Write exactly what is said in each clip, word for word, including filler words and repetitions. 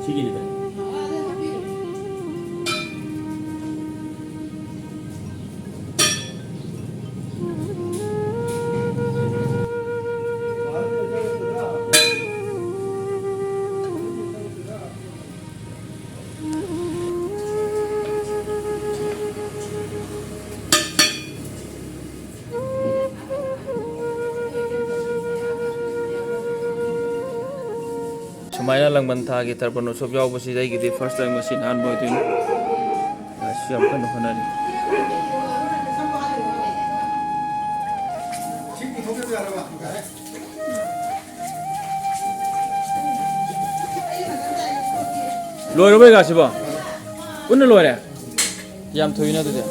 ꯁꯤꯒꯤꯅꯤꯗ꯫ ꯁꯨꯃꯥꯏꯅ ꯂꯥꯡꯕꯟ ꯊꯥꯒꯤ ꯇꯔꯄꯟ ꯎꯠꯁꯕ ꯌꯥꯎꯕꯁꯤꯗ ꯑꯩꯒꯤꯗꯤ first time, ꯉꯁꯤꯅ ꯑꯍꯥꯟꯕ ꯑꯣꯏꯗꯣꯏꯅꯤ꯫ ꯑꯁ, ꯌꯥꯝ ꯀꯟꯅ ꯍꯣꯠꯅꯔꯤ꯫ ꯂꯣꯏꯔꯕ ꯑꯩꯒꯥꯁꯤꯕꯣ? ꯄꯨꯟꯅ ꯂꯣꯏꯔꯦ? ꯌꯥꯝ ꯊꯨꯏꯅ ꯑꯗꯨꯗꯤ꯫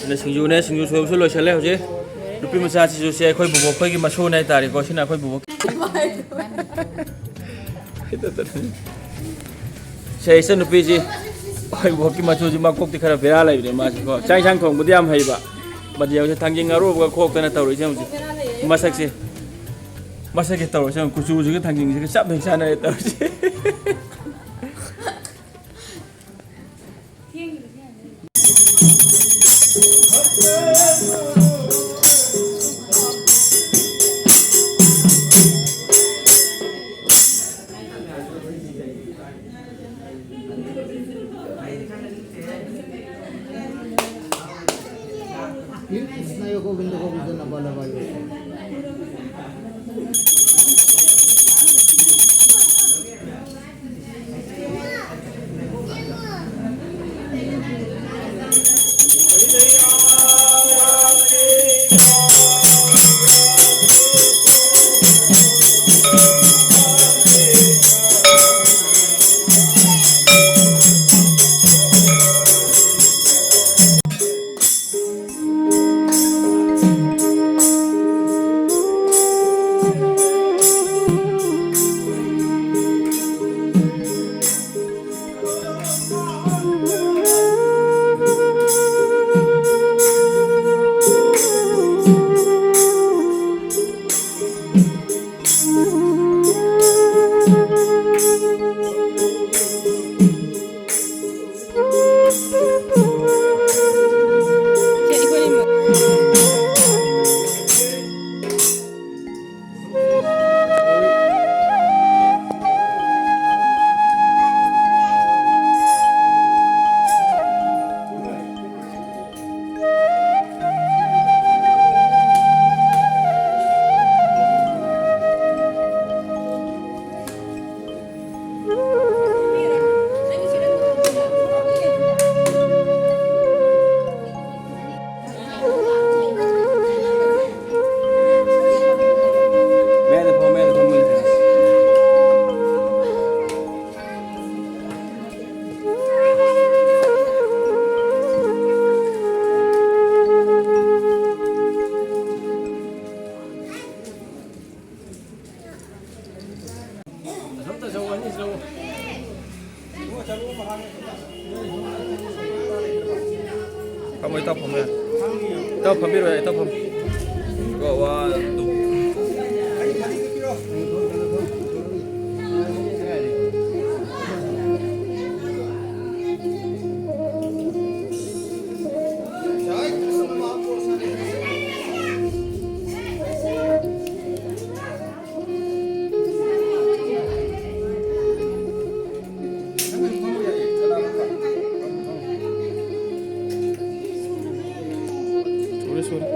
ꯑꯗ ꯁꯤꯡꯖꯨꯅꯦ, ꯁꯤꯡꯖꯨ ꯁꯨꯕꯁꯨ ꯂꯣꯏꯁꯤꯜꯂꯦ ꯍꯧꯖꯤꯛ꯫ ꯅꯨꯄꯤ ꯃꯆꯥꯁꯤꯁꯨ ꯁꯦ ꯑꯩꯈꯣꯏ ꯕꯨꯕꯣꯛ ꯑꯩꯈꯣꯏꯒꯤ ꯃꯁꯨꯅꯦ ꯍꯥꯏꯇꯥꯔꯦꯀꯣ꯫ ꯁꯤꯅ ꯑꯩꯈꯣꯏ ꯕꯨꯕꯣꯛ꯫ ꯁꯦ ꯏꯆꯟ ꯅꯨꯄꯤꯁꯤ, ꯑꯩꯈꯣꯏ ꯕꯣꯛꯀꯤ ꯃꯆꯨꯁꯤ ꯃꯀꯣꯛꯇꯤ ꯈꯔ ꯕꯦꯔꯥ ꯂꯩꯕꯅꯦ ꯃꯥꯁꯤꯀꯣ꯫ ꯆꯥꯛ ꯏꯟꯁꯥꯡ ꯊꯣꯡꯕꯗꯤ ꯌꯥꯝ ꯍꯩꯕ꯫ ꯃꯗꯤ ꯌꯦꯡꯉꯨꯁꯦ, ꯊꯥꯡꯖꯤꯡ ꯉꯥꯔꯨꯕꯒ ꯈꯣꯛꯇꯅ ꯇꯧꯔꯤꯁꯦ ꯍꯧꯖꯤꯛ꯫ ꯃꯁꯛꯁꯦ, ꯃꯁꯛꯁꯦ ꯇꯧꯔꯤꯁꯦ ꯌꯦꯡꯉꯨ, ꯀꯨꯆꯨꯁꯤꯒ ꯊꯥꯡꯖꯤꯡꯁꯤꯒ ꯆꯞ ꯍꯦꯛ ꯆꯥꯟꯅꯔꯦ ꯇꯧꯔꯤꯁꯦ꯫ कृष्णयो गोविन्द गोविन्द नवलवयो। ꯐꯝꯕꯤꯔꯣ, ꯏꯇꯥꯎ ꯐꯝ꯫ Go, one, two. ꯁꯣꯔꯤ, ꯁꯣꯔꯤ꯫